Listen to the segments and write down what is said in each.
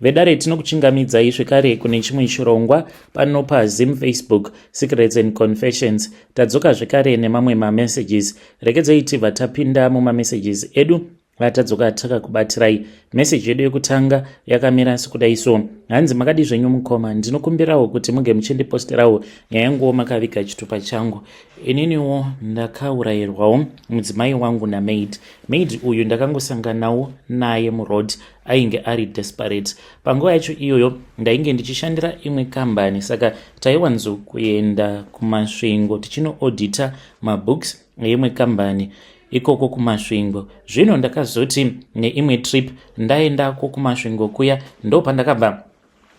Vedare, tinokuchingamidzai zvekare kune chimwe chirongwa pano paZim Facebook Secrets and Confessions. Tadzoka zvekare nemamwe mamessages. Regedzai tibva tapinda mumamessages edu atadzoka takakubatirai. Meseji yedu yekutanga yakamira sekudai so. Hanzi, "Makadi zvenyu mukoma? Ndinokumbirawo kuti muge muchindiposterawo nyaya yanguwo makaviga chitupa changu. Ininiwo ndakaurayirwawo mudzimai wangu namaid. Maid uyu ndakangosanganawo naye muroad, ainge ari desperate. Panguva yacho iyoyo ndainge ndichishandira imwe kambani, saka taiwanzokuenda kuMasvingo tichinoaudita mabooks eimwe kambani ikoko kuMasvingo. Zvino ndakazoti neimwe trip ndaendako kuMasvingo kuya, ndo pandakabva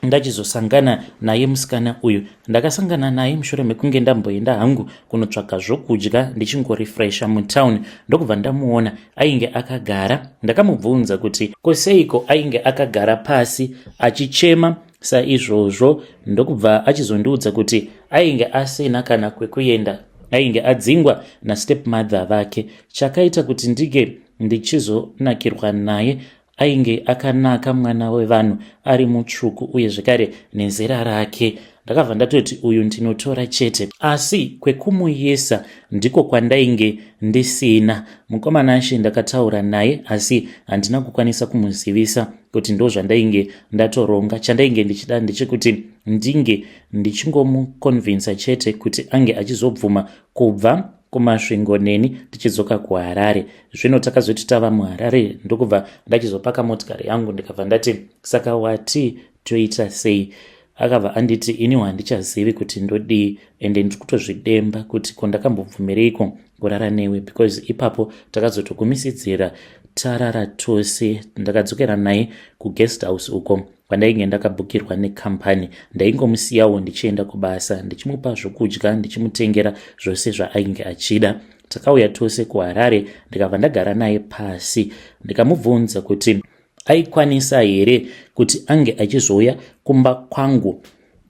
ndachizosangana naye musikana uyu. Ndakasangana naye mushure mekunge ndamboenda hangu kunotsvaka zvokudya, ndichingorefresha mutown, ndokubva ndamuona ainge akagara. Ndakamubvunza kuti koseiko ainge akagara pasi achichema saizvozvo, ndokubva achizondiudza kuti ainge asina kana kwekuenda, ainge adzingwa nastepmother vake. Chakaita kuti ndinge ndichizonakirwa naye, ainge akanaka mwana wevanhu, ari mutsvuku uye zvekare nezera rake. Ndakabva ndatoti uyu ndinotora chete, asi kwekumuyesa ndiko kwandainge ndisina. Mukomanashe, ndakataura naye asi handina kukwanisa kumuzivisa kuti ndo zvandainge ndatoronga. Chandainge ndichida ndechekuti ndinge ndichingomuconvinsa chete kuti ange achizobvuma kubva kuMasvingo neni tichidzoka kuHarare. Zvino takazoti tava muHarare, ndokubva ndachizopaka motikari yangu, ndikabva ndati, 'Saka wati toita sei?' Akabva anditi, 'Iniwo handichazivi kuti ndodii, ende ndiri kutozvidemba kuti ko ndakambobvumireiko kurara newe,' because ipapo takazotogumisidzira tarara tose. Ndakadzokera naye kuguest house uko kwandainge ndakabhukirwa nekambani. Ndaingomusiyawo ndichienda kubasa, ndichimupa zvokudya, ndichimutengera zvose zvaainge achida. Takauya tose kuHarare, ndikabva ndagara naye pasi, ndikamubvunza kuti aikwanisa here kuti ange achizouya kumba kwangu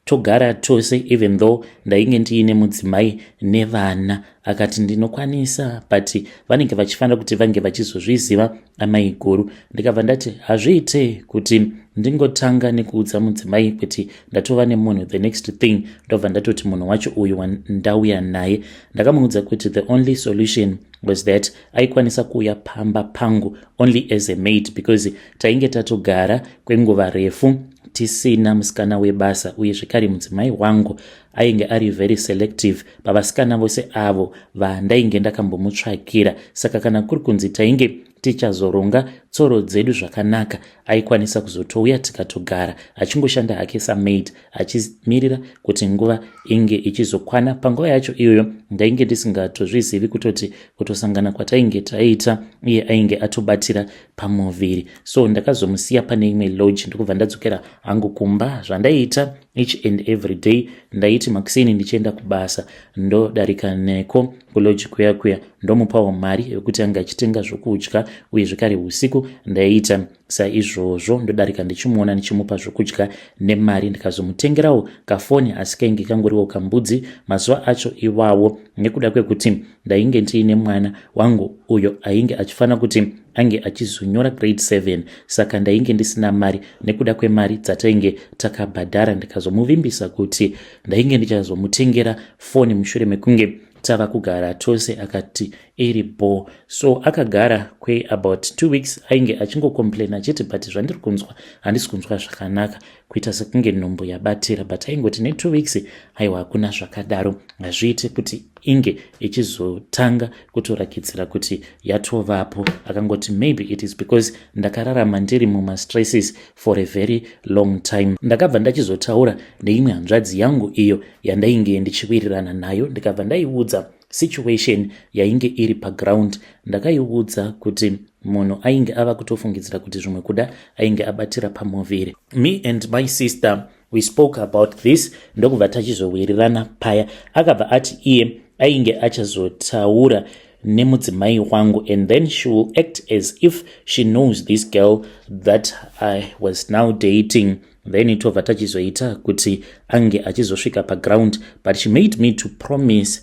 togara tose, even though ndainge ndiine mudzimai nevana. Akati, 'Ndinokwanisa, but vanenge vachifanira kuti vange vachizozviziva amai guru.' Ndikabva ndati hazviite kuti ndingotanga nekuudza mudzimai kuti ndatova nemunhu, the next thing ndobva ndatoti munhu wacho uyu wandauya naye. Ndakamuudza kuti the only solution was that aikwanisa kuuya pamba pangu only as a maid, because tainge tatogara kwenguva refu tisina musikana webasa, uye zvekare mudzimai wangu ainge ari very selective pavasikana vose avo vandainge ndakambomutsvakira. Saka kana kuri kunzi tainge tichazoronga tsoro dzedu zvakanaka, aikwanisa kuzotouya tikatogara, achingoshanda hake samaid, achimirira kuti nguva inge ichizokwana. Panguva yacho iyoyo ndainge ndisingatozvizivi kutoti kutosangana kwatainge taita iye ainge atobatira pamuviri. So ndakazomusiya pane imwe lodge, ndokubva ndadzokera hangu kumba. Zvandaiita each and every day, ndaiti makuseni ndichienda kubasa, ndodarika neko kulodge kuya kuya, ndomupawo mari yekuti ange achitenga zvokudya, uye zvekare usiku ndaiita saizvozvo, ndodarika ndichimuona, ndichimupa zvokudya nemari. Ndikazomutengerawo kafoni, asi kainge kangoriwo kambudzi mazuva acho iwawo, nekuda kwekuti ndainge ndiine mwana wangu uyo ainge achifanira kuti ange achizonyora grade 7, saka ndainge ndisina mari nekuda kwemari dzatainge takabhadhara. Ndikazomuvimbisa kuti ndainge ndichazomutengera foni mushure mekunge tava kugara tose. Akati iri bo. So akagara kweabout 2 weeks, ainge achingocomplaina achiti, 'But zvandiri kunzwa, handisi kunzwa zvakanaka, kuita sekunge nhumbu yabatira.' But aingoti ne2 weeks, aiwa, hakuna zvakadaro, hazviiti kuti inge ichizotanga kutorakidzira kuti yatovapo. Akangoti maybe it is because ndakararama ndiri mumastresses for a very long time. Ndakabva ndachizotaura neimwe hanzvadzi yangu iyo yandainge ndichiwirirana nayo, ndikabva ndaiudza situation yainge iri paground. Ndakaiudza kuti munhu ainge ava kutofungidzira kuti zvimwe kuda ainge abatira pamuviri. Me and my sister, we spoke about this, ndokubva tachizowirirana paya. Akabva ati iye ainge achazotaura nemudzimai wangu, and then she will act as if she knows this girl that I was now dating, then tobva tachizoita kuti ange achizosvika paground. But she made me to promise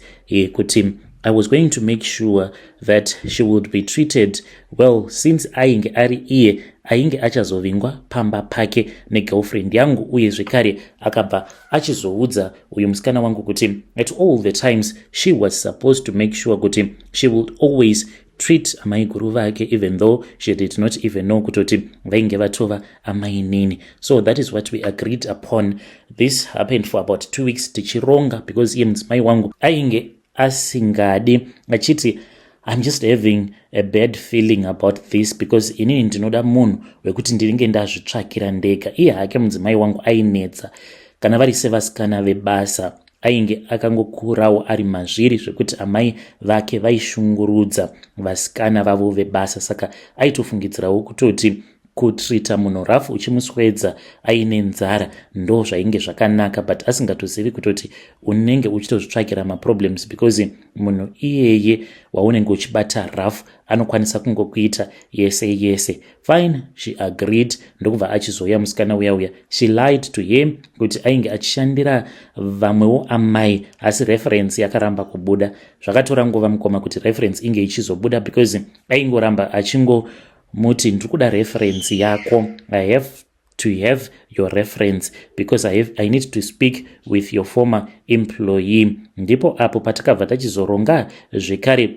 kuti I was going to make sure that she would be treated well, since ainge ari iye ainge achazovingwa pamba pake negirlfriend yangu. Uye zvekare akabva achizoudza uyu musikana wangu kuti at all the times she was supposed to make sure kuti she would always treat amaiguru vake, even though she did not even know kutoti vainge vatova amainini. So that is what we agreed upon. This happened for about 2 weeks tichironga, because iye mudzimai wangu ainge asingadi, achiti, "I'm just having a bad feeling about this, because inini ndinoda munhu wekuti ndinenge ndazvitsvakira ndega." Iye hake mudzimai wangu ainetsa. Kana vari sevasikana vebasa, ainge akangokurawo ari mazviri, zvekuti amai vake vaishungurudza vasikana vavo vebasa. Saka aitofungidzirawo kutoti kutreata munhu rough, uchimuswedza aine nzara, ndo zvainge zvakanaka, but asingatozivi kutoti unenge uchitozvitsvakira maproblems, because munhu iyeye waunenge uchibata rough anokwanisa kungokuita yese yese. Fine, she agreed. Ndokubva achizouya musikana uya uya. She lied to him kuti ainge achishandira vamwewo amai, asi reference yakaramba kubuda. Zvakatora nguva, mukoma, kuti reference inge ichizobuda, because aingoramba achingomuti, "Ndiri kuda reference yako. I have to have your reference because I need to speak with your former employee." Ndipo apo patakabva tachizoronga zvekare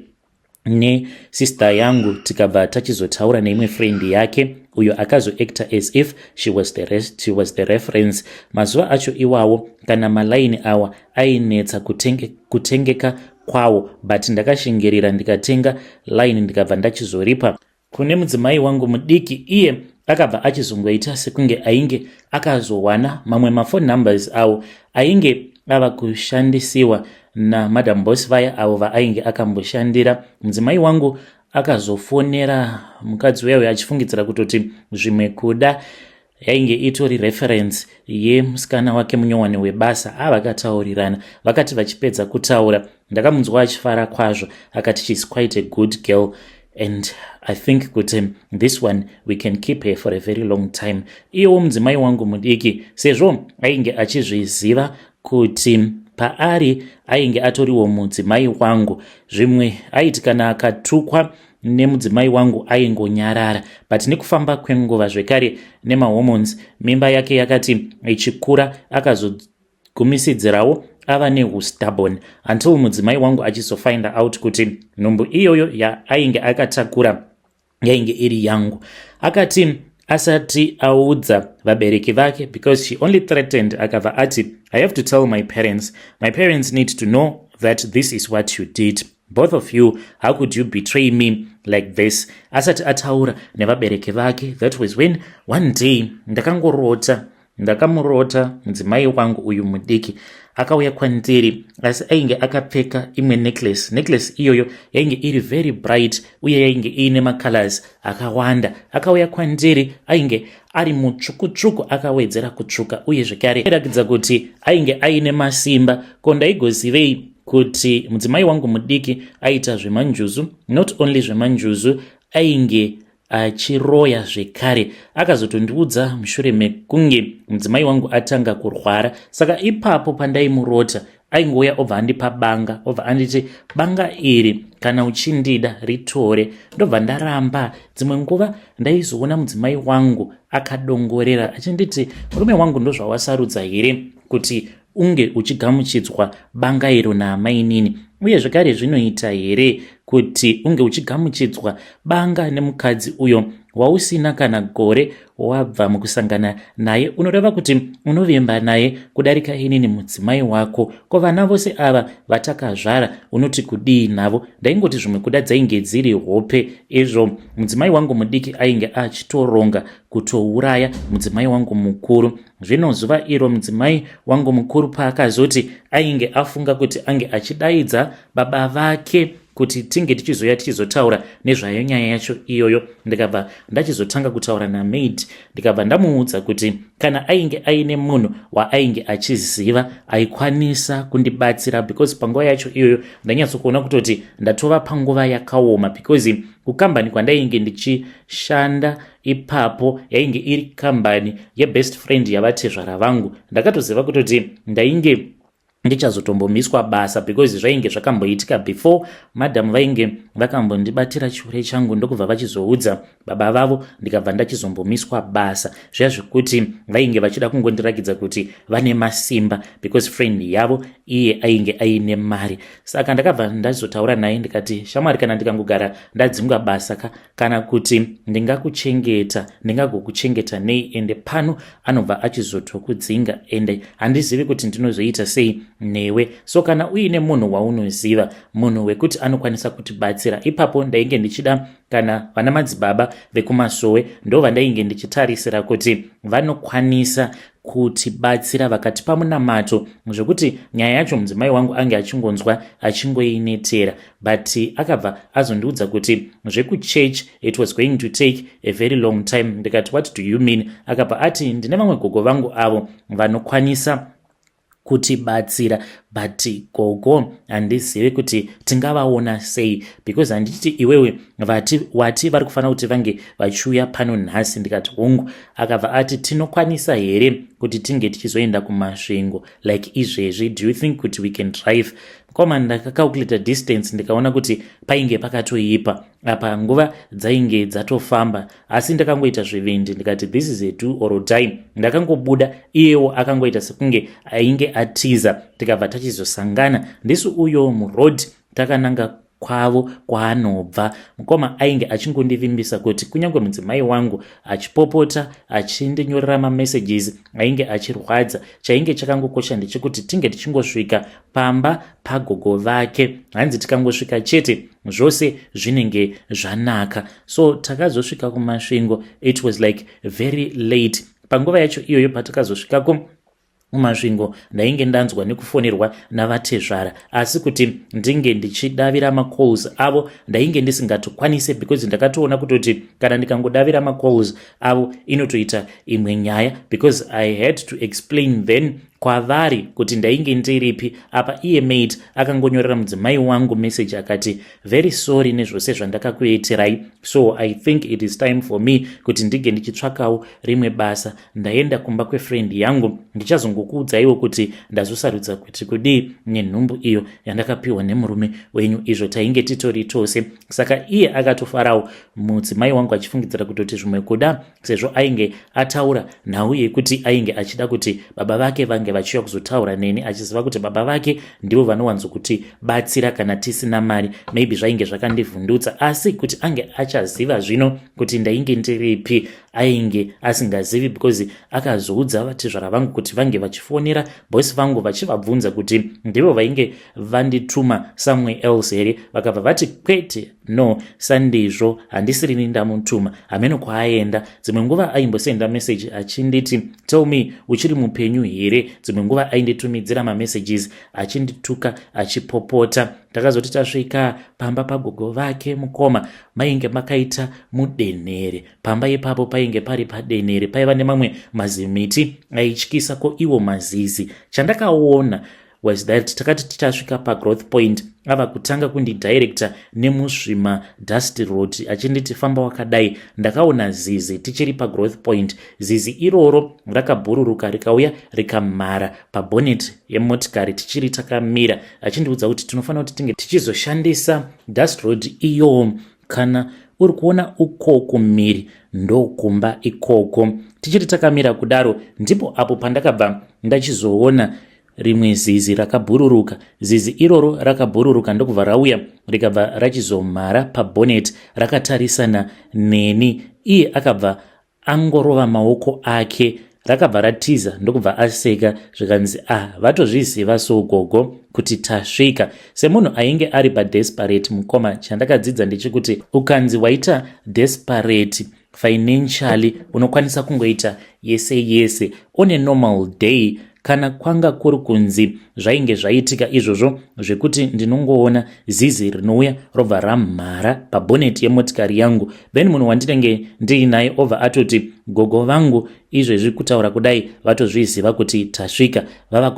nesister yangu, tikabva tachizotaura neimwe friend yake, uyo akazoacta as if she was the reference. Mazuva acho iwawo kana malaini awa ainetsa kutengeka kwawo, but ndakashingirira, ndikatenga line, ndikabva ndachizoripa kune mudzimai wangu mudiki. Iye akabva achizongoita sekunge ainge akazowana mamwe maphone numbers awo ainge ava kushandisiwa naMadam Boss vaya avo vaainge akamboshandira. Mudzimai wangu akazofonera mukadzi uya uyo achifungidzira kutoti zvimwe kuda yainge itori reference yemusikana wake munyowani webasa. Avakataurirana, vakati vachipedza kutaura, ndakamunzwa achifara kwazvo, akati, "She's quite a good girl and I think kuti this one we can keep her for a very long time." Iyewo mudzimai wangu mudiki, sezvo ainge achizviziva kuti paari ainge atoriwo mudzimai wangu, zvimwe aiti kana akatukwa nemudzimai wangu aingonyarara. But nekufamba kwenguva zvekare nemahormones, mimba yake yakati ichikura, akazogumisidzirawo ava neustubborn, until mudzimai wangu achizofind out kuti nhumbu iyoyo yaainge akatakura yainge iri yangu. Akati asati audza vabereki vake, because she only threatened, akabva ati, "I have to tell my parents. My parents need to know that this is what you did, both of you. How could you betray me like this?" Asati ataura nevabereki vake, that was when one day ndakangorota. Ndakamurota mudzimai wangu uyu mudiki akauya kwandiri, asi ainge akapfeka imwe necklace. Necklace iyoyo yainge iri very bright uye yainge iine macolors akawanda. Akauya kwandiri ainge ari mutsvukutsvuku, akawedzera kutsvuka, uye zvekare airatidza kuti ainge aine masimba. Ko ndaigozivei kuti mudzimai wangu mudiki aita zvemanjuzu? Not only zvemanjuzu, ainge achiroya zvekare. Akazotondiudza mushure mekunge mudzimai wangu atanga kurwara. Saka ipapo pandaimurota, aingouya obva andipa banga, obva anditi, "Banga iri, kana uchindida, ritore." Ndobva ndaramba. Dzimwe nguva ndaizoona mudzimai wangu akadongorera achinditi, "Murume wangu, ndozvawasarudza here kuti unge uchigamuchidzwa banga iro naamainini? Uye zvekare zvinoita here kuti unge uchigamuchidzwa banga nemukadzi uyo wausina kana gore wabva mukusangana naye? Unoreva kuti unovimba naye kudarika inini mudzimai wako? Ko vana vose ava vatakazvara, unoti kudii navo?" Ndaingoti zvimwe kuda dzainge dziri hope, izvo mudzimai wangu mudiki ainge achitoronga kutouraya mudzimai wangu mukuru. Zvino zuva iro mudzimai wangu mukuru paakazoti ainge afunga kuti ange achidaidza baba vake kuti tinge tichizoya tichizotaura nezvayo nyaya yacho iyoyo, ndikabva ndachizotanga kutaura namaid, ndikabva ndamuudza kuti kana ainge aine munhu waainge achiziva aikwanisa kundibatsira, because panguva yacho iyoyo ndanyatsokuona kutoti ndatova panguva yakaoma, because kukambani kwandainge ndichishanda ipapo yainge iri kambani yebest friend yavatezvara vangu. Ndakatoziva kutoti ndainge Ndichazotombomiswa basa because zvainge zvakamboitika before. Madhamu vainge vakambondibatira chihure changu, ndokubva vachizoudza baba vavo, ndikabva ndachizombomiswa basa. Zviya zvekuti vainge vachida kungondirakidza kuti vane masimba because friend yavo iye ainge aine mari. Saka ndakabva ndazotaura naye ndikati, "Shamwari, kana ndikangogara ndadzingwa basa ka, kana kuti ndingakuchengeta, ndingagokuchengeta nei? Ende pano anobva achizotokudzinga, ende handizivi kuti ndinozoita sei newe. So kana uine munhu waunoziva, munhu wekuti anokwanisa kutibatsira." Ipapo ndainge ndichida kana vana madzibaba vekumasowe, ndo vandainge ndichitarisira kuti vanokwanisa kutibatsira, vakatipa munamato, zvekuti nyaya yacho mudzimai wangu ange achingonzwa achingoinetera. But akabva azondiudza kuti zvekuchurch, it was going to take a very long time. Ndikati, "What do you mean?" Akabva ati, "Ndine vamwe gogo vangu avo vanokwanisa kutibatsira, but gogo handizivi kuti tingavaona sei, because handiti iwewe vati wati vari kufanira kuti vange vachiuya pano nhasi?" Ndikati, "Hongu." Akabva ati, "Tinokwanisa here kuti tinge tichizoenda kuMasvingo like izvezvi? Do you think kuti we can drive?" Koma ndakacalculata distance, ndikaona kuti painge pakatoipa apa, nguva dzainge dzatofamba, asi ndakangoita zvivindi, ndikati, "This is a do or die." Ndakangobuda, iyewo akangoita sekunge ainge atiza. Tikabva tachizosangana ndisu uyo muroad, takananga kwavo kwaanobva. Mukoma ainge achingondivimbisa kuti kunyange mudzimai wangu achipopota, achindinyorera mamessages ainge achirwadza, chainge chakangokosha ndechekuti tinge tichingosvika pamba pagogo vake. Hanzi tikangosvika chete, zvose zvinenge zvanaka. So takazosvika kuMasvingo, it was like very late. Panguva yacho iyoyo patakazosvikako muMasvingo, ndainge ndanzwa nekufonerwa navatezvara, asi kuti ndinge ndichidavira macalls avo ndainge ndisingatokwanise, because ndakatoona kutoti kana ndikangodavira macalls avo inotoita imwe nyaya, because I had to explain then kwavari kuti ndainge ndiripi. Apa iye maid akangonyorera mudzimai wangu message akati, "Very sorry nezvose zvandakakuitirai. So I think it is time for me kuti ndinge ndichitsvakawo rimwe basa. Ndaenda kumba kwefriend yangu. Ndichazongokuudzaiwo kuti ndazosarudza kuti kudii nenhumbu iyo yandakapiwa nemurume wenyu." Izvo tainge titori tose, saka iye akatofarawo mudzimai wangu, achifungidzira kutoti zvimwe kuda sezvo ainge ataura nhau yekuti ainge achida kuti baba vake vange vachiuya kuzotaura neni, achiziva kuti baba vake ndivo vanowanzokuti batsira kana tisina mari. Maybe zvainge zvakandivhundutsa, asi kuti ange achaziva zvino kuti ndainge ndiripi ainge asingazivi, because akazoudza vatezvara vangu kuti vange vachifonera bosi vangu vachivabvunza kuti ndivo vainge vandituma somewhere else here. Vakabva vati, "Kwete, no, sandizvo, handisirini ndamutuma, hameno kwaaenda." Dzimwe nguva aimbosenda meseji achinditi, "Tell me, uchiri mupenyu here?" Dzimwe nguva ainditumidzira mamessages achindituka, achipopota. Takazoti tasvika pamba pagogo vake, mukoma, mainge makaita mudenhere. Pamba ipapo painge pari padenhere, paiva nemamwe mazimiti aityisa, ko iwo mazizi. Chandakaona was that takati tichasvika pagrowth point, ava kutanga kundidirecta nemusvima dust road, achinditi, "Famba wakadai." Ndakaona zizi tichiri pagrowth point. Zizi iroro rakabhururuka, rikauya, rikamhara pabonnet yemotikari tichiri takamira, achindiudza kuti tinofanira kuti tinge tichizoshandisa dust road iyo. Kana uri kuona ukoko mhiri, ndokumba ikoko. Tichiri takamira kudaro, ndipo apo pandakabva ndachizoona rimwe zizi rakabhururuka. Zizi iroro rakabhururuka, ndokubva rauya, rikabva rachizomhara pabonnet rakatarisana neni. Iye akabva angorova maoko ake, rakabva ratiza, ndokubva aseka, zvikanzi, "Ah, vatozviziva so gogo kuti tasvika." Semunhu ainge ari padesperate, mukoma, chandakadzidza ndechekuti ukanzi waita desperate financially, unokwanisa kungoita yese yese. On a normal day, kana kwanga kuri kunzi zvainge zvaitika izvozvo zvekuti ndinongoona zizi rinouya robva ramhara pabhoneti yemotikari yangu, then munhu wandinenge ndiinaye obva atoti, "Gogo vangu izvezvi kutaura kudai vatozviziva kuti tasvika, vava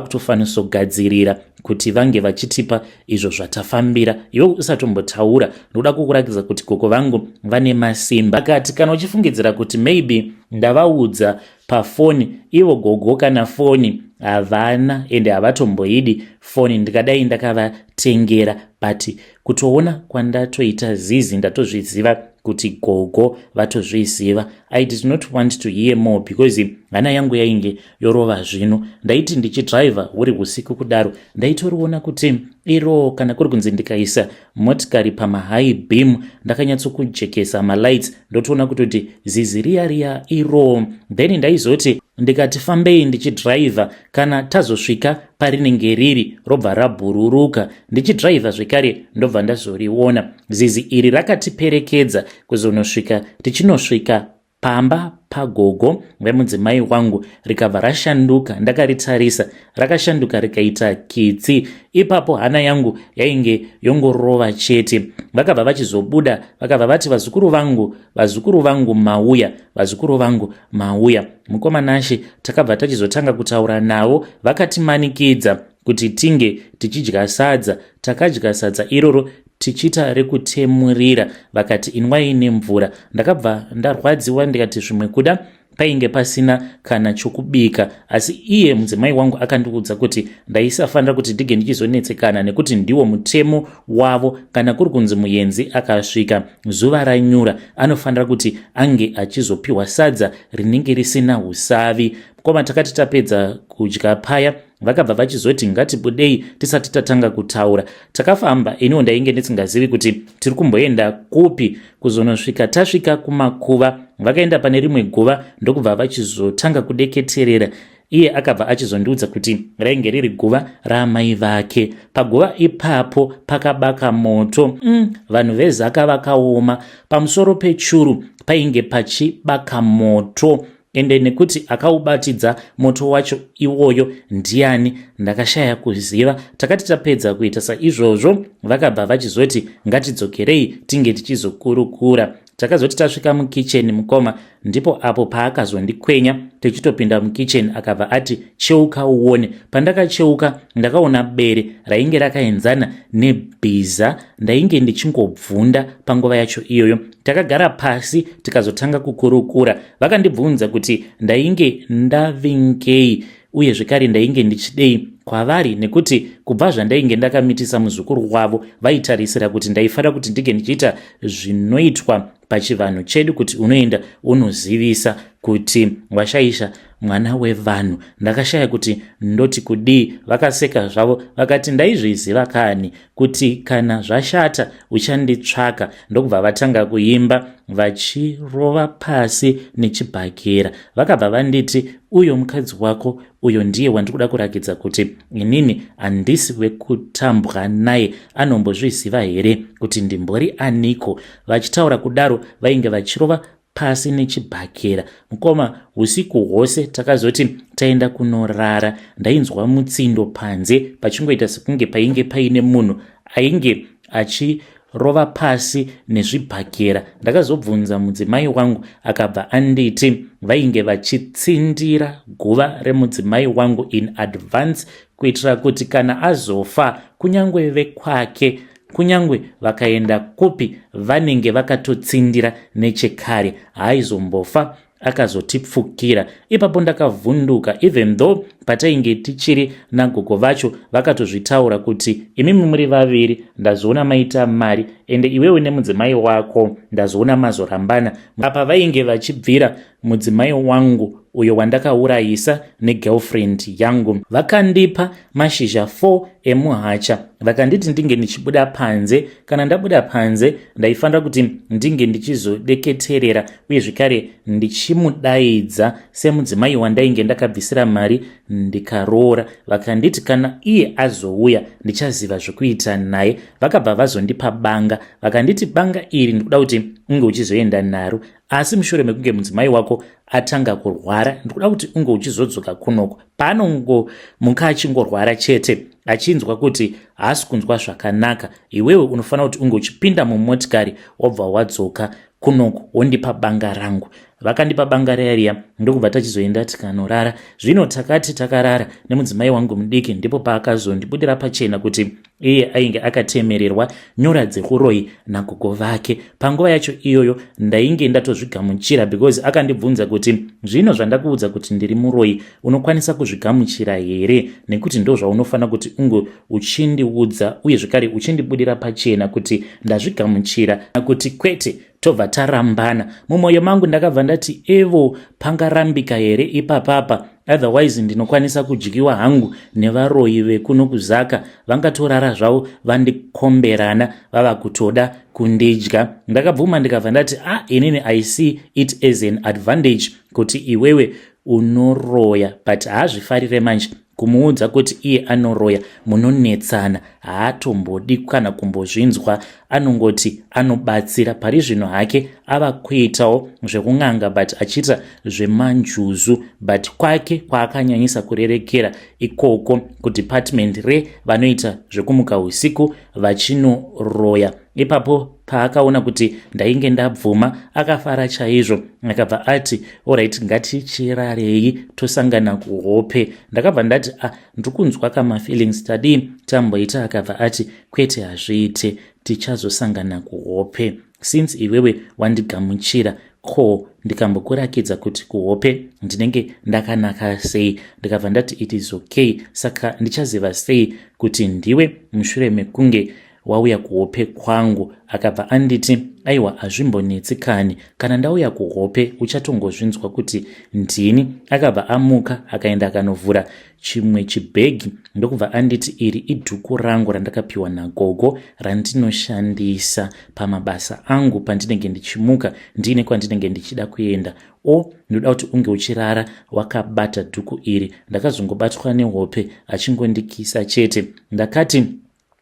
kutofanisogadzirira kuti vange vachitipa izvo zvatafambira," iwe usatombotaura. Ndoda kukurakidza kuti gogo vangu vane masimba. Akati, "Kana uchifungidzira kuti maybe ndavaudza pafoni, ivo gogo kana foni Havana ende havatomboidi foni, ndikadai ndakavatengera, but kutoona kwandatoita zizi ndatozviziva kuti gogo vatozviziva. I did not want to hear more because hana yangu yainge yorova. Zvino ndaiti ndichidhiraivha huri usiku kudaro, ndaitoriona kuti iro kana kuri kunzi ndikaisa motikari pamahigh beam, ndakanyatsokujekesa malights, ndotoona kutoti zizi riya riya iro. Then ndaizoti ndikati fambei ndichidhiraivha, kana tazosvika parinenge riri, robva rabhururuka. Ndichidhiraivha zvekare, ndobva ndazoriona zizi iri rakatiperekedza kuzonosvika, tichinosvika pamba pagogo vemudzimai wangu, rikabva rashanduka. Ndakaritarisa, rakashanduka rikaita kitsi. Ipapo hana yangu yainge yongorova chete. Vakabva vachizobuda, vakabva vati, "Vazukuru vangu, vazukuru vangu mauya, vazukuru vangu mauya." Mukoma Nashe, takabva tachizotanga kutaura navo. Vakatimanikidza kuti tinge tichidya sadza. Takadya sadza iroro tichiita rekutemurira. Vakati, "Inwai nemvura." Ndakabva ndarwadziwa, ndikati zvimwe kuda painge pasina kana chokubika, asi iye mudzimai wangu akandiudza kuti ndaisafanira kuti ndige ndichizonetsekana nekuti ndiwo mutemo wavo. Kana kuri kunzi muenzi akasvika zuva ranyura, anofanira kuti ange achizopiwa sadza rinenge risina usavi. Koma takati tapedza kudya paya, vakabva vachizoti ngatibudei tisati tatanga kutaura. Takafamba, iniwo ndainge ndisingazivi kuti tiri kumboenda kupi. Kuzonosvika tasvika kumakuva, vakaenda pane rimwe guva, ndokubva vachizotanga kudeketerera. Iye akabva achizondiudza kuti rainge riri guva raamai vake. Paguva ipapo pakabaka moto. Vanhu vezaka vakaoma. Pamusoro pechuru painge pachibaka moto, ende nekuti akaubatidza moto wacho iwoyo ndiani, ndakashaya kuziva. Takati tapedza kuita saizvozvo, vakabva vachizoti ngatidzokerei tinge tichizokurukura. Takazoti tasvika mukicheni, mukoma, ndipo apo paakazondikwenya. Tichitopinda mukicheni, akabva ati, "Cheuka uone." Pandakacheuka, ndakaona bere rainge rakaenzana nebhiza. Ndainge ndichingobvunda panguva yacho iyoyo. Takagara pasi, tikazotanga kukurukura. Vakandibvunza kuti ndainge ndavingei, uye zvekare ndainge ndichidei kwavari, nekuti kubva zvandainge ndakamitisa muzukuru wavo, vaitarisira kuti ndaifanira kuti ndinge ndichiita zvinoitwa pachivanhu chedu, kuti unoenda unozivisa kuti washaisha mwana wevanhu. Ndakashaya kuti ndoti kudii. Vakaseka zvavo, vakati, "Ndaizviziva kani kuti kana zvashata uchanditsvaka." Ndokubva vatanga kuimba vachirova pasi nechibhakera. Vakabva vanditi, "Uyo mukadzi wako uyo ndiye wandiri kuda kurakidza kuti inini handisi wekutambwa naye. Anombozviziva here kuti ndimbori aniko?" Vachitaura kudaro, vainge vachirova pasi nechibhakera. Mukoma, usiku hwose, takazoti taenda kunorara, ndainzwa mutsindo panze, pachingoita sekunge painge paine munhu ainge achirova pasi nezvibhakera. Ndakazobvunza mudzimai wangu, akabva anditi vainge vachitsindira guva remudzimai wangu in advance, kuitira kuti kana azofa, kunyange vekwake, kunyange vakaenda kupi, vanenge vakatotsindira nechekare, haaizombofa akazotipfukira. Ipapo ndakavhunduka, even though patainge tichiri nagogo vacho vakatozvitaura kuti, "Imimi muri vaviri ndazoona maita mari, ende iwewe nemudzimai wako ndazoona mazorambana." Apa vainge vachibvira mudzimai wangu uyo wandakaurayisa negirlfriend yangu. Vakandipa mashizha 4 emuhacha, vakanditi ndinge ndichibuda panze. Kana ndabuda panze, ndaifanira kuti ndinge ndichizodeketerera, uye zvekare ndichimudaidza semudzimai wandainge ndakabvisira mari ndikaroora. Vakanditi kana iye azouya, ndichaziva zvokuita naye. Vakabva vazondipa banga, vakanditi, "Banga iri ndikuda kuti unge uchizoenda naro, asi mushure mekunge mudzimai wako atanga kurwara, ndikuda kuti unge uchizodzoka kunoko. Paanongomuka achingorwara chete, achinzwa kuti haasi kunzwa zvakanaka, iwewe unofanira kuti unge uchipinda mumotikari, wobva wadzoka kunoko, wondipa banga rangu." Vakandipa banga riya riya, ndokubva tachizoenda tikanorara. Zvino takati takarara nemudzimai wangu mudiki, ndipo paakazondibudira pachena kuti Iye ainge akatemererwa nyora dzeuroyi nagogo vake. Panguva yacho iyoyo ndainge ndatozvigamuchira because akandibvunza kuti, "Zvino zvandakuudza kuti ndiri muroyi, unokwanisa kuzvigamuchira here? Nekuti ndo zvaunofanira kuti unge uchindiudza uye zvekare uchindibudira pachena kuti ndazvigamuchira kuti kwete, tobva tarambana." Mumwoyo mangu ndakabva ndati, "Evo, pangarambika here ipapapa? Otherwise ndinokwanisa kudyiwa hangu nevaroyi vekuno kuZaka, vangatorara zvavo vandikomberana, vava kutoda kundidya." Ndakabvuma, ndikabva ndati, "A ah, inini I see it as an advantage kuti iwewe unoroya." But haazvifarire manje kumuudza kuti iye anoroya, munonetsana. Haatombodi kana kumbozvinzwa, anongoti anobatsira. Pari zvino hake ava kuitawo zvekun'anga, but achiita zvemanjuzu, but kwake kwaakanyanyisa kurerekera ikoko kudepartment revanoita zvekumuka usiku vachinoroya. Ipapo paakaona kuti ndainge ndabvuma, akafara chaizvo, akabva ati, "Alright, ngatichirarei, tosangana kuhope." Ndakabva ndati, "Ah, ndiri kunzwa kamafeelings, tadii tamboita?" Akabva ati, "Kwete, hazviite, tichazosangana kuhope since iwewe wandigamuchira. Ko ndikambokurakidza kuti kuhope ndinenge ndakanaka sei?" Ndikabva ndati, "It is okay. Saka ndichaziva sei kuti ndiwe mushure mekunge wauya kuhope kwangu?" Akabva anditi, "Aiwa, hazvimbonetsi kani, kana ndauya kuhope uchatongozvinzwa kuti ndini." Akabva amuka, akaenda akanovhura chimwe chibhegi, ndokubva anditi, "Iri idhuku rangu randakapiwa nagogo randinoshandisa pamabasa angu pandinenge ndichimuka ndiine kwandinenge ndichida kuenda. O, ndoda kuti unge uchirara wakabata dhuku iri." Ndakazongobatwa nehope achingondikisa chete. Ndakati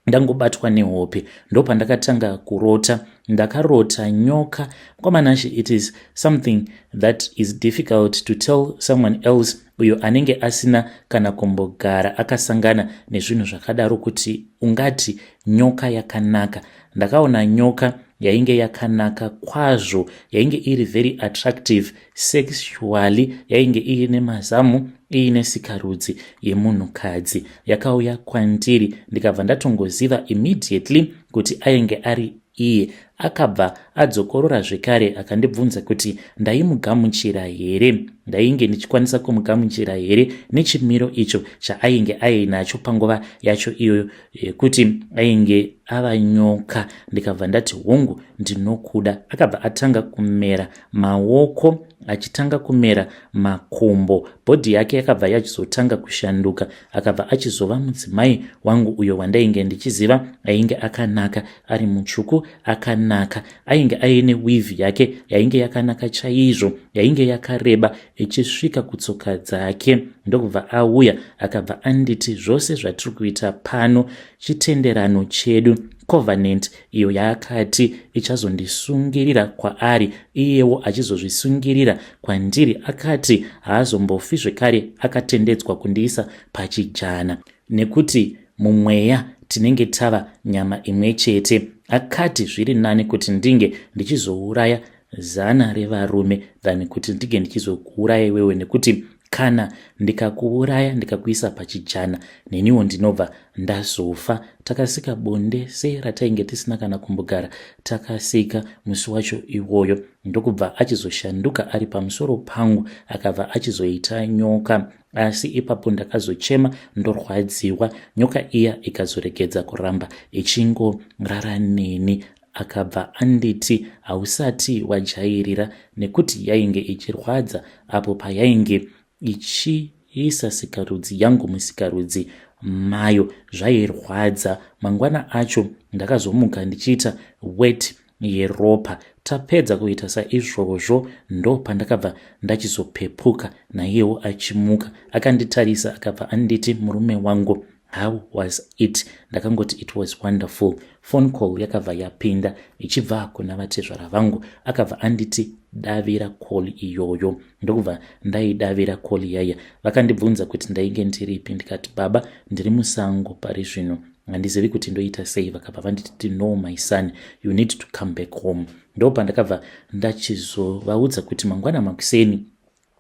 ndangobatwa nehope, ndopandakatanga kurota. Ndakarota nyoka kwaManashe. It is something that is difficult to tell someone else uyo anenge asina kana kumbogara akasangana nezvinhu zvakadaro kuti ungati nyoka yakanaka. Ndakaona nyoka yainge yakanaka kwazvo, yainge iri very attractive sexually, yainge iine mazamu, iine sikarudzi yemunhukadzi. Yakauya kwandiri, ndikabva ndatongoziva immediately kuti ainge ari iye. Akabva adzokorora zvekare, akandibvunza kuti ndaimugamuchira here, ndainge ndichikwanisa kumugamuchira here nechimiro icho chaainge ainacho panguva yacho iyoyo yekuti ainge ava nyoka. Ndikabva ndati, "Hongu, ndinokuda." Akabva atanga kumera maoko, achitanga kumera makumbo, body yake yakabva yachizotanga kushanduka. Akabva achizova mudzimai wangu uyo wandainge ndichiziva, ainge akanaka, ari mutsvuku, akanaka, ainge aine weave yake yainge yakanaka chaizvo, yainge yakareba ichisvika kutsoka dzake. Ndokubva auya, akabva anditi, "Zvose zvatiri kuita pano chitenderano chedu, covenant iyo yaakati ichazondisungirira kwaari, iyewo achizozvisungirira kwandiri." Akati haazombofi zvekare akatendedzwa kundiisa pachijana nekuti mumweya tinenge tava nyama imwe chete. Akati zviri nani kuti ndinge ndichizouraya 100 revarume than kuti ndinge ndichizokuuraya iwewe, nekuti kana ndikakuuraya ndikakuisa pachijana, neniwo ndinobva ndazofa. Takasika bonde seratainge tisina kana kumbogara takasika musi wacho iwoyo. Ndokubva achizoshanduka ari pamusoro pangu, akabva achizoita nyoka. Asi ipapo ndakazochema ndorwadziwa, nyoka iya ikazoregedza kuramba ichingorara neni. Akabva anditi, "Hausati wajairira," nekuti yainge ichirwadza apo payainge ichiisa sikarudzi yangu musikarudzi mayo, zvairwadza. Mangwana acho ndakazomuka ndichiita wet yeropa. Tapedza kuita saizvozvo, ndo pandakabva ndachizopepuka, naiyewo achimuka. Akanditarisa, akabva anditi, "Murume wangu, how was it?" Ndakangoti, "It was wonderful." Phone call yakabva yapinda ichibva kuna vatezvara vangu. Akabva anditi, "Davira call iyoyo." Ndokubva ndaidavira call yaya. Vakandibvunza kuti ndainge ndiripi. Ndikati, "Baba, ndiri musango pari zvino, handizivi kuti ndoita sei." Vakabva vanditi, "No, my son, you need to come back home." Ndo pandakabva ndachizovaudza kuti mangwana makuseni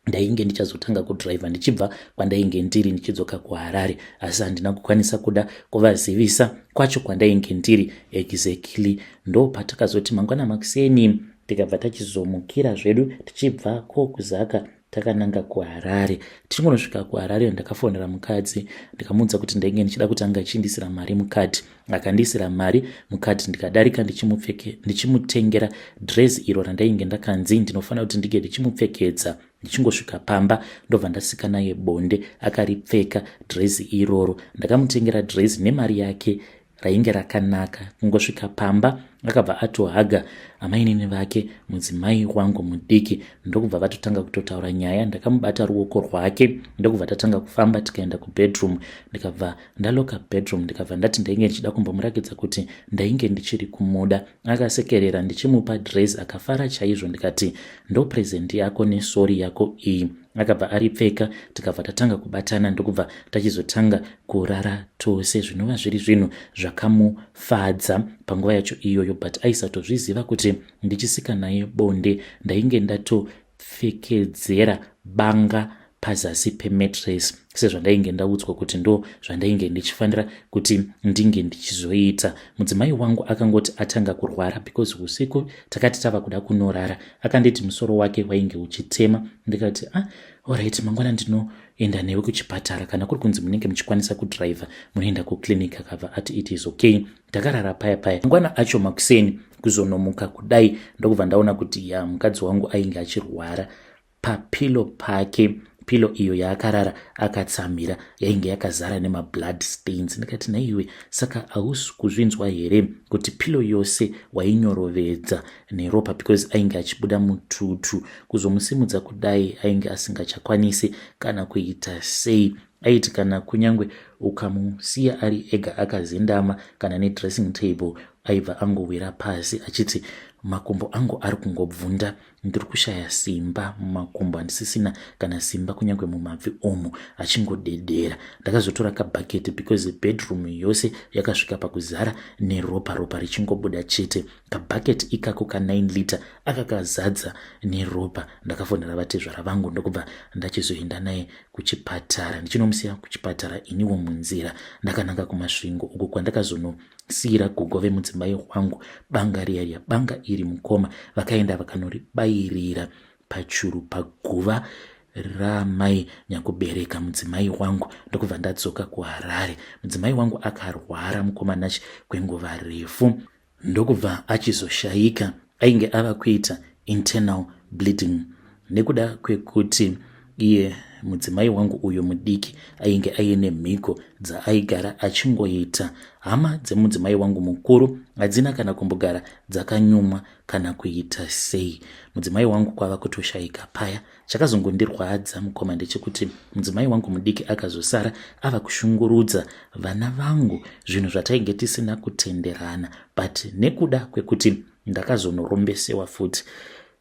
Ndainge ndichazotanga kudhiraivha ndichibva kwandainge ndiri ndichidzoka kuHarare, asi handina kukwanisa kuda kuvazivisa kwacho kwandainge ndiri exactly. Ndo patakazoti mangwana makuseni tikabva tachizomukira zvedu tichibva ko kuZaka takananga kuHarare. Tichingonosvika kuHarare, ndakafonera mukadzi ndikamuudza kuti ndainge ndichida kuti anga achiindisira mari mukadhi. Akandiisira mari mukadhi, ndikadarika ndichimutengera dress iro randainge ndakanzi ndinofanira kuti ndinge ndichimupfekedza. Ndichingosvika pamba, ndobva ndasika naye bonde, akaripfeka dress iroro. Ndakamutengera dress nemari yake, rainge rakanaka. Kungosvika pamba, akabva atohaga amainini vake, mudzimai wangu mudiki, ndokubva vatotanga kutotaura nyaya. Ndakamubata ruoko rwake, ndokubva tatanga kufamba tikaenda kubedroom. Ndikabva ndaloka bedroom, ndikabva ndati ndainge ndichida kumbomurakidza kuti ndainge ndichiri kumuda. Akasekerera ndichimupa dress, akafara chaizvo. Ndikati, "Ndo present yako nesorry yako iyi." Akabva aripfeka, tikabva tatanga kubatana, ndokubva tachizotanga kurara tose, zvinova zviri zvinhu zvakamufadza panguva yacho iyoyo, but aisatozviziva kuti ndichisika naye bonde ndainge ndatopfekedzera banga pazasi pemattress, sezvandainge ndaudzwa kuti ndo zvandainge ndichifanira kuti ndinge ndichizoita. Mudzimai wangu akangoti atanga kurwara, because usiku takati tava kuda kunorara, akanditi musoro wake wainge uchitema. Ndikati, "Ah, alright, mangwana ndinoenda newe kuchipatara. Kana kuri kunzi munenge muchikwanisa kudhiraivha, munoenda kuclinic." Akabva ati, "It is okay." Takarara paya paya. Mangwana acho makuseni, kuzonomuka kudai, ndokubva ndaona kuti ya, mukadzi wangu ainge achirwara. Papillow pake, pillow iyo yaakarara akatsamira, yainge yakazara nemablood stains. Ndikati, "Naiwe, saka hausi kuzvinzwa here kuti pillow yose wainyorovedza neropa?" Because ainge achibuda mututu. Kuzomusimudza kudai, ainge asingachakwanisi kana kuita sei. Aiti kana kunyange ukamusiya ari ega akazendama kana nedressing table, aibva angowira pasi achiti, "Makumbo angu ari kungobvunda, ndiri kushaya simba mumakumbo, handisisina kana simba kunyange mumabvi omu," achingodedera. Ndakazotora kabhaketi because bedroom yose yakasvika pakuzara neropa, ropa richingobuda chete. Kabhaketi ikako ka9 liter akakazadza neropa. Ndakafonera vatezvara vangu, ndokubva ndachizoenda naye kuchipatara. Ndichinomusiya kuchipatara, iniwo munzira ndakananga kuMasvingo, uko kwandakazonosiyira gogo vemudzimai wangu banga riya riya. Banga iri, mukoma, vakaenda vakanoribayirira pachuru paguva ramai nyakubereka mudzimai wangu, ndokubva ndadzoka kuHarare. Mudzimai wangu akarwara, mukoma Nachi, kwenguva refu, ndokubva achizoshayika. Ainge ava kuita internal bleeding nekuda kwekuti iye mudzimai wangu uyo mudiki ainge aine mhiko dzaaigara achingoita. Hama dzemudzimai wangu mukuru hadzina kana kumbogara dzakanyumwa kana kuita sei. Mudzimai wangu kwava kutoshayika paya. Chakazongondirwadza, mukoma, ndechekuti mudzimai wangu mudiki akazosara ava kushungurudza vana vangu, zvinhu zvatainge tisina kutenderana, but nekuda kwekuti ndakazonorombesewa futi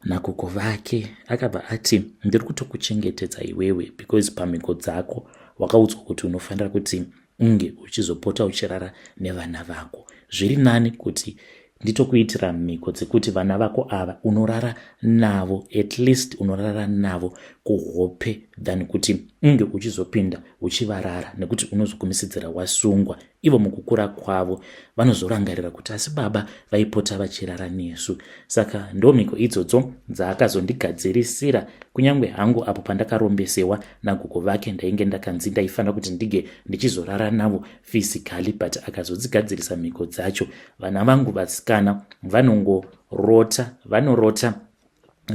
nagogo vake, akabva ati, "Ndiri kutokuchengetedza iwewe because pamhiko dzako wakaudzwa kuti unofanira kuti unge uchizopota uchirara nevana vako. Zviri nani kuti nditokuitira mhiko dzekuti vana vako ava unorara navo, at least unorara navo kuhope, than kuti unge uchizopinda uchivarara, nekuti unozokumisidzira wasungwa. Ivo mukukura kwavo vanozorangarira kuti asi baba vaipota vachirara nesu." Saka ndo mhiko idzodzo dzaakazondigadzirisira. Kunyange hangu apo pandakarombesewa nagogo vake ndainge ndakanzi ndaifanira kuti ndige ndichizorara navo physically, but akazodzigadzirisa mhiko dzacho. Vana vangu vasikana vanongorota, vanorota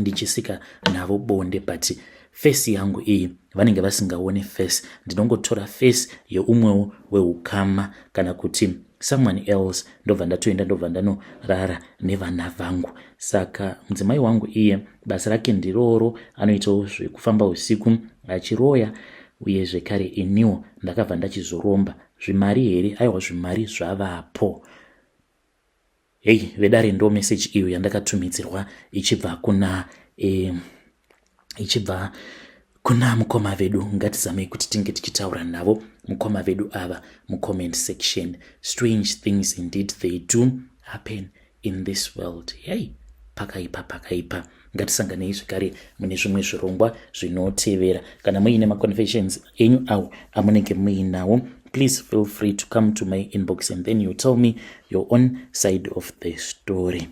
ndichisika navo bonde, but face yangu iyi vanenge vasingaoni face. Ndinongotora face yeumwewo weukama kana kuti someone else, ndobva ndatoenda, ndobva ndanorara nevana vangu. Saka mudzimai wangu iye basa rake ndiroro, anoitawo zvekufamba usiku achiroya. Uye zvekare iniwo ndakabva ndachizoromba. Zvimari here? Aiwa, zvimari zvavapo. Hei vedare, ndo meseji iyo yandakatumidzirwa ichibva kuna mukoma vedu. Ngatizamei kuti tinge tichitaura navo mukoma vedu ava mucomment section. Strange things indeed, they do happen in this world. Hey, pakaipa, pakaipa. Ngatisanganei zvekare mune zvimwe zvirongwa zvinotevera. Kana muine maconfessions enyu awo amunenge muinawo, please feel free to come to my inbox and then you tell me your own side of the story.